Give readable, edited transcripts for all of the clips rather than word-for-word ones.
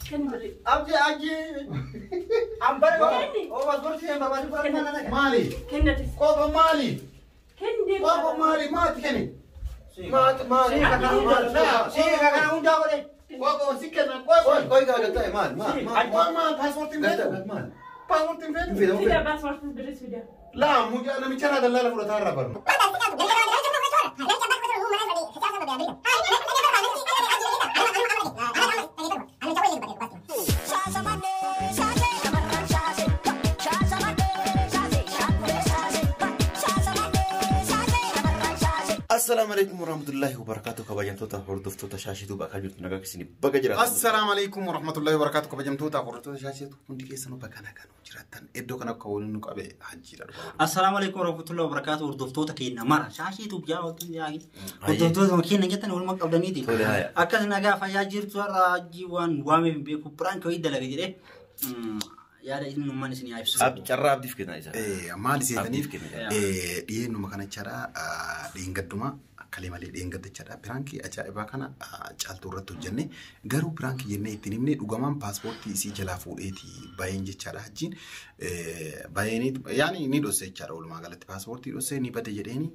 Kenni birrii. Abdi aji. Ambara Kenni. o paaspoortii hin barbaadu fudhadhu mana naga. Maali? Kenni atis. Qofa maali? Kenni deemu. Qofa maali? Maati kenni? Maati maali? Si kana hundaa godhe. Qofa si kenna qofa. Qoy gaa maal maal maal. Qofa maal paaspoortiin Galta feetu? maal. Paaspoortiin feetu? Fida Fida paaspoortii birris fida. Laa mucaa namicha irraa dallaala fudhataa irraa barnu. Assalaamu alaikum warahmatullahi wabarakatuh kabajamtoota hordoftoota shaashituu bakka jirtu nagaa keessanii baga jiraatu. Assalaamu alaikum warahmatullahi wabarakatuh kabajamtoota hordoftoota shaashituu hundi keessanuu bakka nagaa nu jiraattan iddoo kana akka waliin nu qabe hajjiidha dhugaa. Assalaamu alaikum warahmatullahi wabarakatuh hordoftoota keenya mara shaashituu biyyaa waliin yaa'in hordoftoota keenya jettan walumaa qabdaniiti. Tole, haya. Akkas nagaa fayyaa jirtu har'a hajji waan waameef hin beeku biraan kawii dalaga jedhee yaada inni ummaan isin yaa ibsu. Carraa abdiif kenna isa. Maal seetaniif Abdiif kenna. dhiyeennuma kana jechaadha dheengadduma akkalee malee dheengadda jechaadha piraankii ajaa'ibaa kana caaltuu irratti hojjenne garuu piraankii jennee ittiin himne dhugamaan paaspoortii isii jalaa fuudheeti bayeen jechaadha hajjiin bayeen yaani ni dhosse jechaadha walumaa galatti paaspoortii dhosse ni bade jedheeni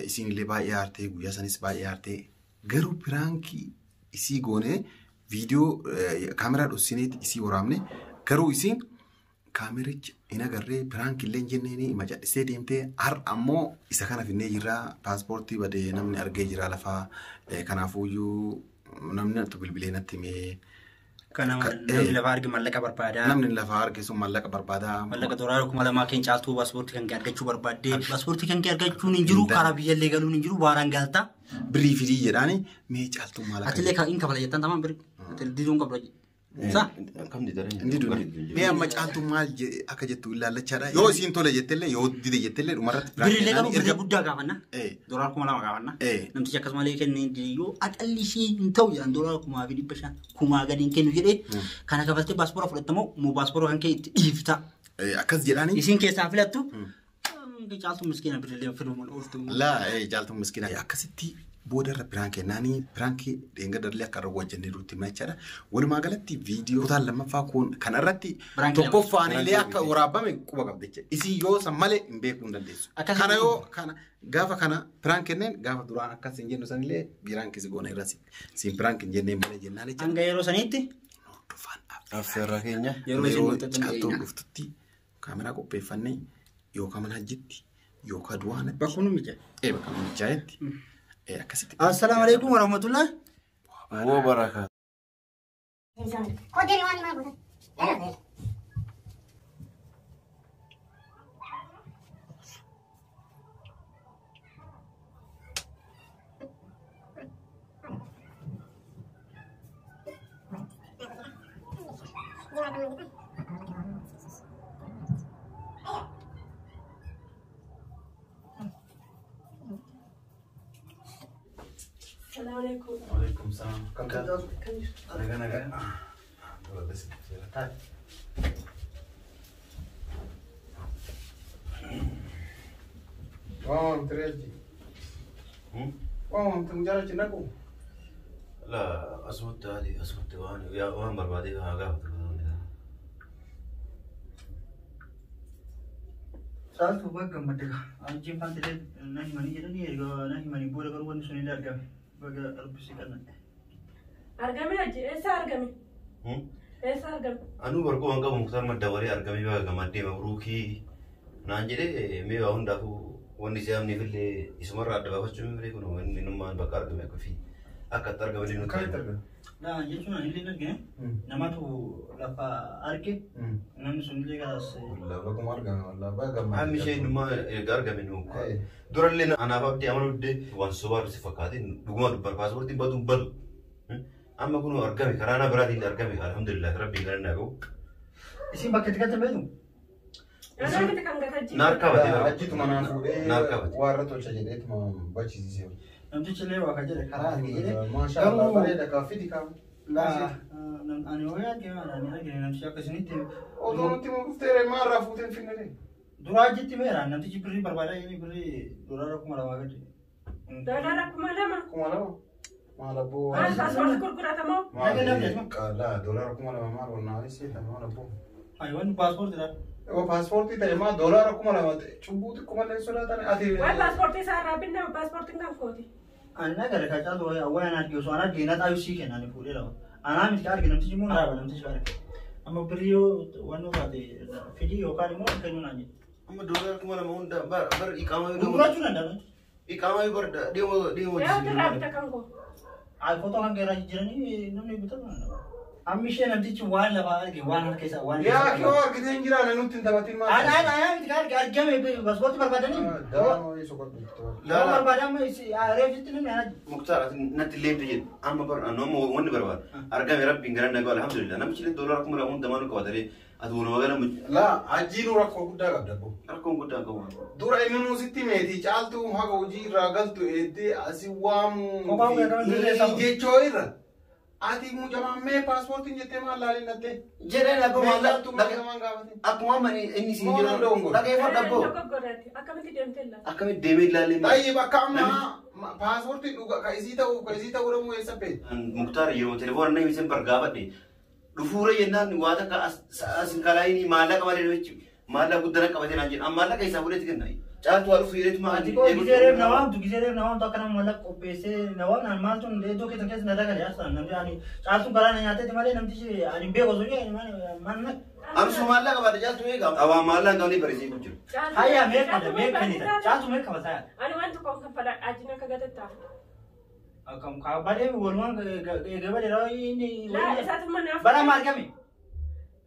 isiin illee baay'ee aartee guyyaa sanis baay'ee aartee garuu piraankii isii goonee viidiyoo kaameraa dhossineeti isii waraabne garuu isiin kaamerichi hin agarree piraank illee hin jenneeni ima callisee deemtee har ammoo isa kana finnee jirra paaspoortii badee namni argee jira lafaa kanaafuyyuu namni natti bilbilee natti himee Kana namni lafa arge mallaqa barbaada. namni lafaa arge sun mallaqa barbaada. Mallaqa doolaara 2000 kan caaltuu paaspoortii kan kee argachuu barbaadde paaspoortii kan kee argachuun hin jiru karaa biyyallee galuun hin jiru waaraan galta. Birrii fidii jedhaani mee caaltuu maal akka Atillee kan hin kafala jettan tamaan birri. Ati diduun qabda. Sa? Kam didara Inni duuni. Mee amma caaltuu maal akka jettu ilaallachaadha. Yoo isiin tole jettellee yoo dide jettellee dhumarratti Birri illee qabu birrii erga guddaa gaafanna. Doolaara 2000 gaafanna. Namtichi akkasumallee kennee yoo aqalli ishee hin ta'u jedhan doolaara 1500 kumaa gadi hin kennu jedhee kana kafaltee paaspoora fudhattamoo moo paaspoora kan kee itti dhiifta. Akkas jedhaani. Isin keessaa filattu. Caaltuu miskiina birrillee filuun ooltu. Laa caaltuu miskiina. Akkasitti booda irra piraank kennaanii piraankii dheengadallee akka irra hojjennee duutti himna jechaadha. Walumaa galatti viidiyoo kutaan lammaffaa kun kana irratti Piraankii lama. tokkoffaan illee akka waraabame quba qabda jecha. Isin yoo san malee hin beekuu hin dandeessu. Akkas- Kana yoo kana gaafa kana piraank kenneen gaafa duraan akkas hin jennu sanillee piraankii si goona irra siin piraank hin jenneen malee jennaan jecha. Hanga yeroo saniitti Hordofaan Affeerraa keenya. yeroo isin yeroo murteettan caaltuun dhiyeenya. dhuftutti kaameraa qopheeffannee yookaan mana hajjitti yookaan du'aanatti. Bakka nu mijaa'e. Bakka nu mijaa'etti. Akkasitti. Assalaamu alaikum warahmatullahi. Woo baraka. Kodeni wani maal godhan? Salaamu alaikum. Waalaikum salaam. Kam taate? Kam jirtu? Nagaa nagaa. Waan tireeji. Waan mujaara cinaqu. La asumatti haati asumatti waan waan barbaadee haa gaafatu. Caaltuu baga gammadde gaa. Hajjiin faantilee na himanii jedhanii erga na himanii booda garuu wanni sun illee argame. Baga rabbisi qannadhe. Argame hajji eessa argame? Eessa argame? Anuu barkoo waan qabu muktaar madda waree argamee baga gammaddee mabruukii naan jedhee mee waa hundaafuu wanni si amniif illee isumarraa adda baafachuu hin beeku wanni nummaan bakka argame akka fi akka itti argame illee nutti Akkamitti argame? Laa jechuun ani illee hin argine. Namatu lafa arge namni sun illee kaas. Bakkuma argame wallaahi baga gammadde. Hammi ishee nummaa erga argame nu durallee anaaf abdii amanuu didee waan sobaa si fakkaate dhuguma dubbar paaspoortiin badu badu. Amma kun argame karaa na biraatiin argame alhamdulillah rabbiin galanna gahu. Isin bakka itti gatte beektu? Nama kan gatajji. Naar qabate. Ajjituma naan fuudhee Naar qabate. waa irra tolcha jedheetuma bachisiisee. Namtichi illee waa kan jedhe karaa arge jedhe. Maasha Allah bareeda kaa fidi kaa. Laa ani hoo arge ani argine namtichi akkasinitti. Otoo nutti immoo dhufteere maarraa fuuteen finnere. Duraa ajitti meera namtichi birrii barbaadaa inni birrii doolaara 2000 gadi. Doolaara 2000. 2000. Maal abboo. Maal paaspoortii gurguratamoo? Maal laa doolaara 2000 maal wannaa isii maal abboo. Ayiwwan paaspoortii dha. Yoo paaspoortii ta'e maa doolaara 2000 ta'e cubbuu xiqqoo malee sodaatan ati. Waan paaspoortii isaa irraa binnaa paaspoortiin kan kooti. Ani na gara ka caaltu waan arge osoo an arge na xaayu sii kenna ani fuudhee lafa. Anaa miti ka arge namtichi immoo na namtichi arge. Amma birrii yoo waan taate fidii yookaan immoo kennuu naan jedhe. Amma doolaara 2000 hunda bar iqaamaa yoo Gurgurachuu danda'a. Iqaamaa yoo bar deemoo deemoo. Yaa irraa bita kan koo. Ay footoo kan keerraa jijjiiranii namni bitatu danda'a. Amma ishee namtichi waan lafaa arge waan harka isaa waan. Yaa kee yoo argitee hin jiraanne nutti hin taphatin maal. Ana ana ana miti ka arge argame paaspoortii barbaadanii. Daa'ima wayii soqadhu. Yoo barbaadamu reefitti namni ana. Muktaar ati natti leemte jedhu amma bar anoo wanni barbaadu argame rabbiin gara nagaa alhamdulillah namichi illee doolaara 2000 hunda maal qabatee ati walumaa gala Laa hajjiinuu rakkoo guddaa qabda abboo. Rakkoon guddaa qabu. Dura inni nuu sitti meetii caaltuu haga hojii irraa galtu eeddee asii waamu Kophaa kee dirree safu. jechoo irra. Ati mucamammee paaspoortiin jettee maal laaliin dhattee? Jedheen abboo Mee maallaqa caaltuu maal gaafatin? Akkuma amma inni siin Moo jedhu nan dogongora? dhaggeeffadhu abboo. Dogoggorratti akkamitti deemtee laata? Akkamitti deemee ilaalee maal? Tayyib akka amma paaspoortii dhuga ka isii ta'uu ka isii ta'uu dhabuu eessa beekta? Muktaar yeroo telefoona nama isin bargaafadhe dhufuura jennaan waa takka as hin kalaayinii maallaqa malee namichi maallaqa guddana qabatee naan jedhu amma maallaqa isaa fuudheetti kenna. Caaltuu haa dhufu jedheetu maal Ati koo gisee reef na waamtu gisee reef na waamtu akka nama mallaqa qopheessee na waamnaan maaltu iddoo keessa keessa na dagale yaasaan namni ani caaltuun karaa na nyaateeti malee namtichi ani hin beeku osoo jedhe maal na. Amsu maallaqa baadha caaltuu eega. Awaa maallaqa hin qabne bareessee jiru. Hayyaa meeqa meeqa kennita caaltuu meeqa qabataa? Ani waan tokko kaffala ajjin akka gatettaaf. Akkam kaabadee walumaan gabadee inni. Laa isaatu manaa. Bara maal argame?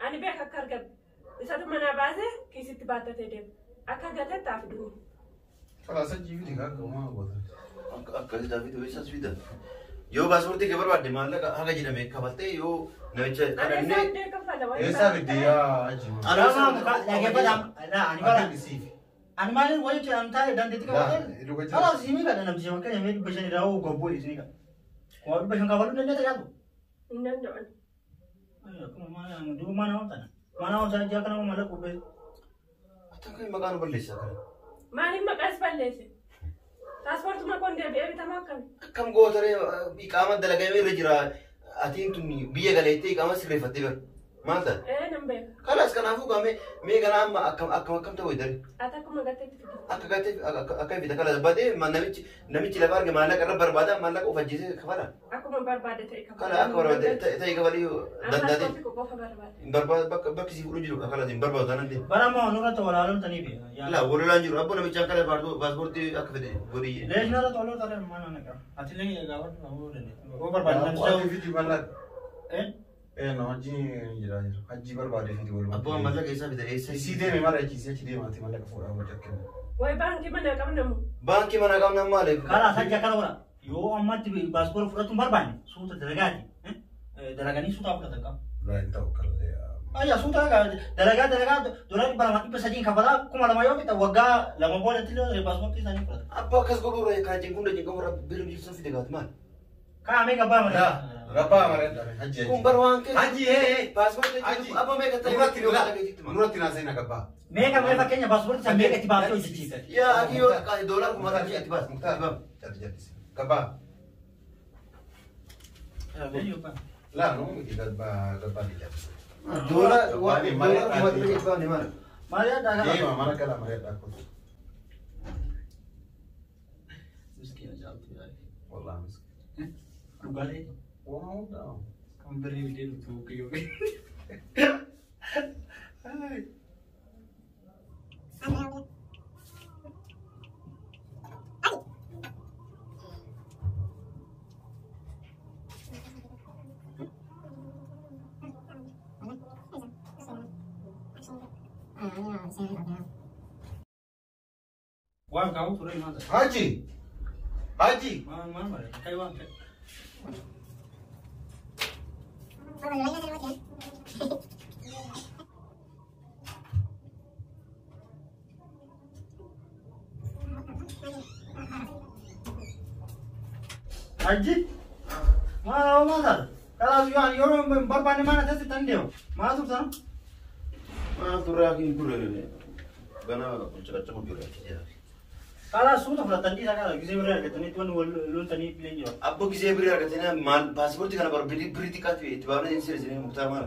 Ani beeka akka argame. Isaatu manaa baasee kiisitti baattatee deema. Akka gatettaaf du'u. Kalaasa jiifiti akka uumaa goota. Akkasii taafii eessas fida. Yoo paaspoortii kee barbaadde maallaqa haga jedhame kafaltee yoo namicha Ani kadhannee. isaan dee kaffala. Eessaa fidde yaa hajji? Dhaggeeffadhaa ani bara. Ati Ani maaliin wayii jedhamu taa'ee dandeettii qabatee? Laa, dhuga jira. Kalaas isinii kadha namtichi fakkeenya mee 500 irraa hoo gobboo isinii kadha. 5,500 kafaluu dandeetta caaltu? Hin danda'an. Akkuma maal duuba maal nama tana? Maal nama tana jaa kana mallaqa qopheesse. Akka maqaa nu balleessaa kana. Maaliif maqaas balleesse? Paaspoortuma koon deebi'ee bitamaa akkami? Akkam gootaree iqaama dalagamee irra jira. Atiin tun biyya galeettee iqaama sirreeffattee bara. Maal taate? Ee nan beeka. Kalaas kanaafuu qaamee mee kana amma akkam akkam akkam ta'uu idare. Ati akkuma gateetti fide. Akka gatee akka fida kalaas badee namichi namichi lafa arge maallaqa irra barbaada maallaqa of ajjeesee kafala. Akkuma barbaade ta'e kafala. Kala akka barbaade ta'e kafalee dandaatee. Paaspoortii qofa barbaade. Hin barbaadu bakka bakki si fudhu jiru kalaas hin barbaadu taanaan deema. Bara ammaa nurratti walaalomtanii fi. Laa walolaan jiru abboo namichi akka paaspoortii akka fide godhi. Leesh nurratti walaalomtanii maal nana qaba? Ati illee gaafadhu qabuu dandeetta. Yoo barbaade Ati namticha. fidi mallaqa. Eh? Ee no hajji jira jira. Hajji barbaade fidi walumaa. Abboo maallaqa isaa fida eessa? Isii deeme mara achiisee achi deema ati mallaqa fuudhaa hojii kenna. Wayi baankii manaa qabnamu. Baankii mana qabna maali? Karaa sajja kana godha. Yoo ammatti paaspoortii fudhachuu hin barbaanne suuta dalagaati. Dalaganii suutaa fudhatan qaba. Laa hin ta'u kallee. Ayya suuta dalagaa dalagaa doolaara 200 300 kafalaa 2000 yoo fixa waggaa 2 boodatti illee paaspoortii isaanii fudhata. Abboo akkas godhuura kana cinquu cinqamu rabbi birri ibsuun fide gaafate maal? Kaa'amee gabbaa malee. Laa gabbaa malee hajji Kun hajji. bar waan keessa. Hajji hee. Paaspoortii Hajji. abboo meeqa ta'e? Nurratti nurratti naa seena gabbaa. Meeqa mee fakkeenya paaspoortii isaa meeqa itti baaftee hojjechiisa? Yaa ati yoo doolaara 2000 itti baas. Muktaar jalli jallisi. Gabbaa. Laa nu miti gabbaa gabbaa ni jallisi. Doolaara 2000 itti baafne maal? Maal yaaddaa kana? Deema mana gala malee dhaabbatu. Miskiina caaltu yaa'e. Wallaahi miskiina. Dhugaalee Waan hundaa. kan birrii fidee dhuftu kiyyoo. Waan kaa'u ture maal ta'a? Hajji. Hajji. Maal maal maal kai waan kai. Hajji. Maal maal ta'a? Kalaas yoo ani yeroo barbaanne mana teessi tan deemu. Maal turtan? Maal turraa fi hin turre gana caqacaqu jira. Karaa suuta fudhatan dhiisaa kana gisee birrii argatanii wanni wal loltanii illee jira. Abbo gisee birrii argatanii maal paaspoortii kana bara birrii xiqqaatti itti baafnee hin sirreessine Muktaar maal?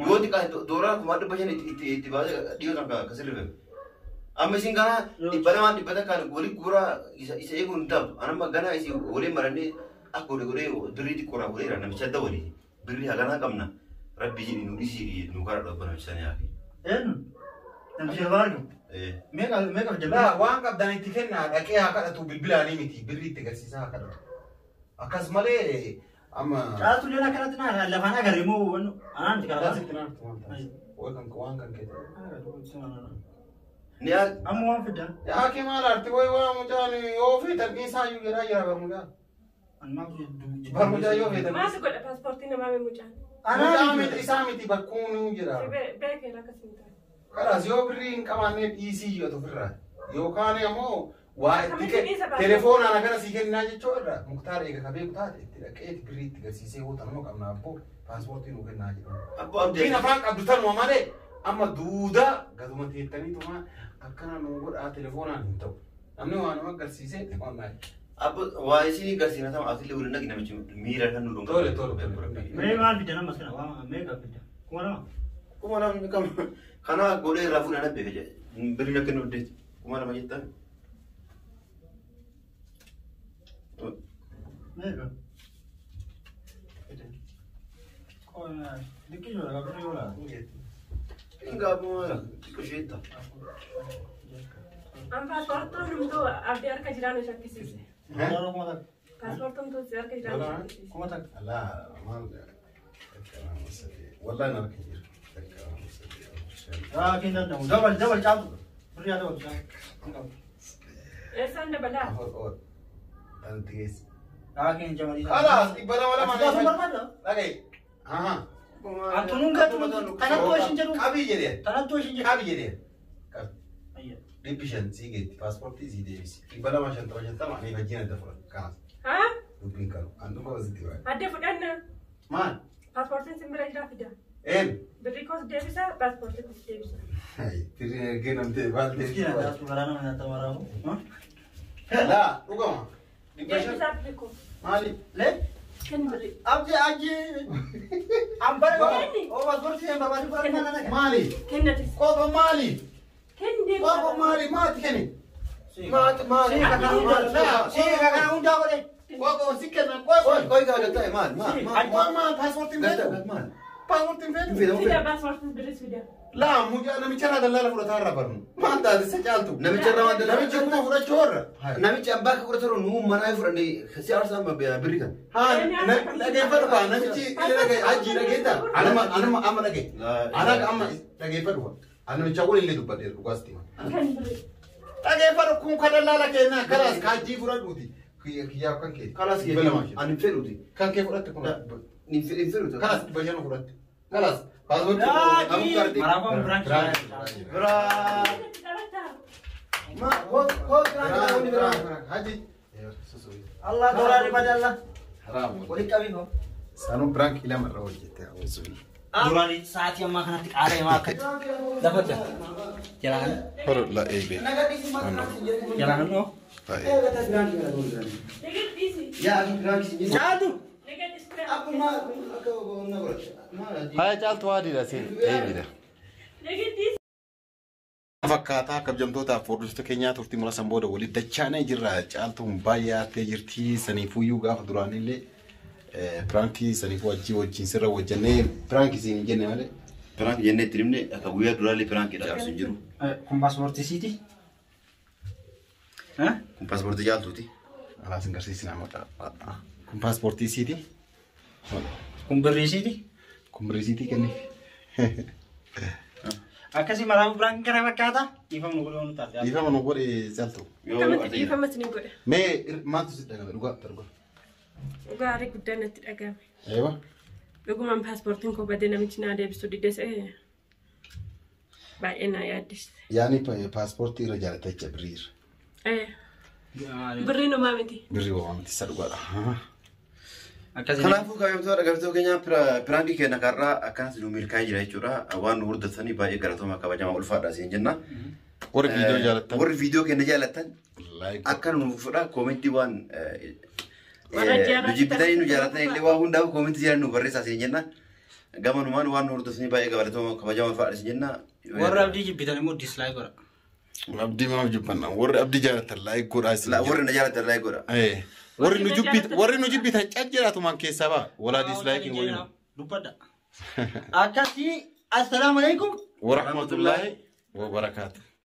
Yoo xiqqaate doolaara 500,000 itti baasee dhiyoo tan akka sirreeffame. Amma isin kana 200 100 walii guuraa isa eeguun hin taatu. Anamma ganaa isin waliin marannee akka godhe godhee birrii xiqqoorraa godheera namicha adda walii. Birrii haganaa qabna. Rabbi jedhi nu dhisii nu karaa dhobba namicha sanii hafi. Eenyu? Namticha lafaa argamu. Meeqa meeqa fidda? Laa waan qabdan itti kennaa dhaqee haa kadhatu bilbilaanii miti birrii itti agarsiisaa haa kadhatu. Akkas malee amma. Caaltu illee akkanatti naa lafaan agarre moo anaan miti Karaa karaa sitti naaf waan taasisu. Waan kan kee ta'e. Ni haa Amma waan fidda. Yaa kee maal arti wayi waa mucaan yoo feetan dhiisaa iyyuu jedhaa jira barmucaa. Barmucaa yoo feetan. Maal si godha paaspoortii namaa mee mucaan? Mucaa miti isaa miti bakkuunuu jira. Si beekeera akkasii ta'a. Kalaas yoo birrii hin qabaanne dhiisii yoo ofirraa yookaan ammoo waa itti Akkamitti dhiisa baasa? telefoonaan akkana sii kennaa jechuu irra Muktaar eega ka beeku taate itti dhaqee birrii itti garsiisee hoo tanuma qabna abboo paaspoortii nuu kennaa jedhu. Abbo abdii. Dubbiin afaan qabdu tanuma malee amma duudaa gaduma teettaniituma akkana nuu godhaa telefoonaan hin ta'u. Namni waa nama agarsiisee waan Abbo waa isin garsiina tama atillee waliin dhaqi namichi miira kan nu dhunga. Tole tole tole. Mee maal fidda nama kana waa meeqa fidda? 2000. 2000 kam kana godhee irraa fuudhan abbe jedhe. Birrii akka nu hoddeeti. 2000 jettan. Meeqa? Diqqii jira birrii yoo laata. Hinga abbo maala xiqqoo isheetta. An paaspoortiin hundumtuu abdii harka jiraan nu shakkisiise. Doolaara 1000. Paaspoortiin hundumtuu si harka jiraan nu shakkisiise. 1000. Alaa maal takka lama sadii wallahi na harka jira takka lama sadii afur shan. Yaa kee danda'u. Dabal dabal caaltu. Birrii haa dabalu caaltu. Hin qabu. Eessaan dabalaa? Afur ol. Tanti geessi. Yaa kee hin jamalii. Kalaas 200 Ati baasuun barbaadda? Dhaga'i. Aha. Antunuun gatu tanattuu ishin jedhu. Qabii jedhee. Tanattuu ishin jedhu. Qabii jedhee. Qabi. 500 sii geetti paaspoortii sii deebisi. 250 50 ani wajjin adda fudhadhu. Kanas Haa? dubbiin kanu. An dhufa wasitti baay'ee. Adda fudhanna. Maal? Paaspoortiin sin bira jiraa fida. Een. Birrii koos deebisa, paaspoortii koos deebisa. Birriin ergee namtee baal Miskiina deebisi. caaltu garaa nama nyaata maraamu. Laa dhugama. 500. Deebisaa birrii koo. Maali? Lee? Kenni birrii. Abdi aji. Ambara. Oo paaspoortii hin barbaadu fudhadhu mana naga. Maali? Kennatis. Qofa maali? Kenni deebisaa. Qofa maali? Maati kenni? Maati maali? Sii kana hundaa godhe. Qofa si kenna qofa. Qoy gaa gatta'e maal maal maal. Waa maal paaspoortiin feetu? Maal? Paaspoortiin feetu? Fida paaspoortiin birriis fida. Laa mucaa namicha irraa dallaala fudhataa irra barnu. Maal taate isa caaltu? Namicha irraa waan dallaala- Namicha kuma fudhachuu warra. Namichi abbaa akka fudhatu nu manaa fudhannee si aarsaan birrii kan. Haa dhageeffadhu kaa namichi dhagaye hajji dhageetta. Anuma anuma amma dhagaye. Ana amma dhageeffadhu kaa. Ani namicha waliin illee dubbadheera dhugaas tima. Kenni birrii. Dhageeffadhu kun kan dallaala kennaa kalaas kaajjii fudhadhuuti. Kiyyaaf kan kee. Kalaas Dhibba lamaa kee ani fedhuuti. Kan kee fudhatte kun. Ni fedhuuti. Kalaas 500 fudhatte. Kalaas paaspoortii. Maraamu biraan. Biraa. Taphataa. Ma hoo hoo biraan biraa biraa. Hajji. Allah doolaarri badalla. Haraam. Walitti qabii hoo. Saanuu biraan kiilama irra hojjette hawwaasuun. Duraanii sa'aatii ammaa kanatti qaala himaa akka lafa jira. Jalaa kana. Horo la eebe. Jalaa kana dhoo. Nagad dhiisi. Yaa biraan kisi. Caaltu. Nagad dhiisi. Abbo maal akka onna godhacha. Maal hajji? Haya caaltu waadiidha seen eebidha. Nagad dhiisi. Fakkaataa kabajamtootaaf hordoftoota keenyaa turtii muraasan booda walitti dachaanee jirra. Caaltuun baay'ee aartee jirti. Saniifuyyuu gaafa duraanillee piraankii saniifuu wajjii wajjin sirra hojjennee piraankii siin hin jenne malee. Piraank jennee itti himne akka guyyaa duraallee piraankiidha aarsu hin jiru. Kun paaspoortii siiti. Kun paaspoortii caaltuuti. Alaas hin garsiisinaa maqaa. Kun paaspoortii siiti. Kun birrii siiti. Kun birrii siitii kenniif. Akkasii maraamu biraan kana fakkaata. Dhiifama nu godhuu nu taate. Dhiifama nu godhe caaltu. Akkamitti dhiifama isin godha? Mee maaltu sitti dhagame dhugaa dhugaa. Gaarii guddaa natti dhagame. Eeba. Dhugumaan paaspoortiin koo badee namichi naa deebisuu didee se'ee baay'ee naa yaaddiste. Yaani paaspoortii irra jaalata jecha birrii irra. Birriin homaa miti. Birrii homaa miti isa dhugaadha. Akkasii. Kanaafuu kabajamtoota dhaggeeffattoota keenya piraankii keenya karraa akkanas nu milkaa'ee jira jechuudha. Waan nu hordoftanii baay'ee galatooma kabajamaa ulfaadha isin jenna. Warri viidiyoo jaalattan. Warri viidiyoo keenya jaalattan Like. akka nu fudhaa koomentii waan Warra nu jibbitanii nu jaalatan illee waa hundaaf koomentii jala nu barreessaa isin jenna. Gamanumaan waan nu hordoftanii baay'ee galatoomaa kabajamaa fa'aadha isin jenna. Warra abdii jibbitan immoo dislike godha. Abdii maaf jibbanna. Warri abdii jaalatan like godhaa isin La- Warri na jaalatan like godha. Eh, warri nu jibbit warri nu jibbitan cajjiraatumaan keessaa ba'a. Walaa dislike hin godhina. Dubbadha. Akkasii assalaamu alaikum. Warahmatullaahi wabarakaatu.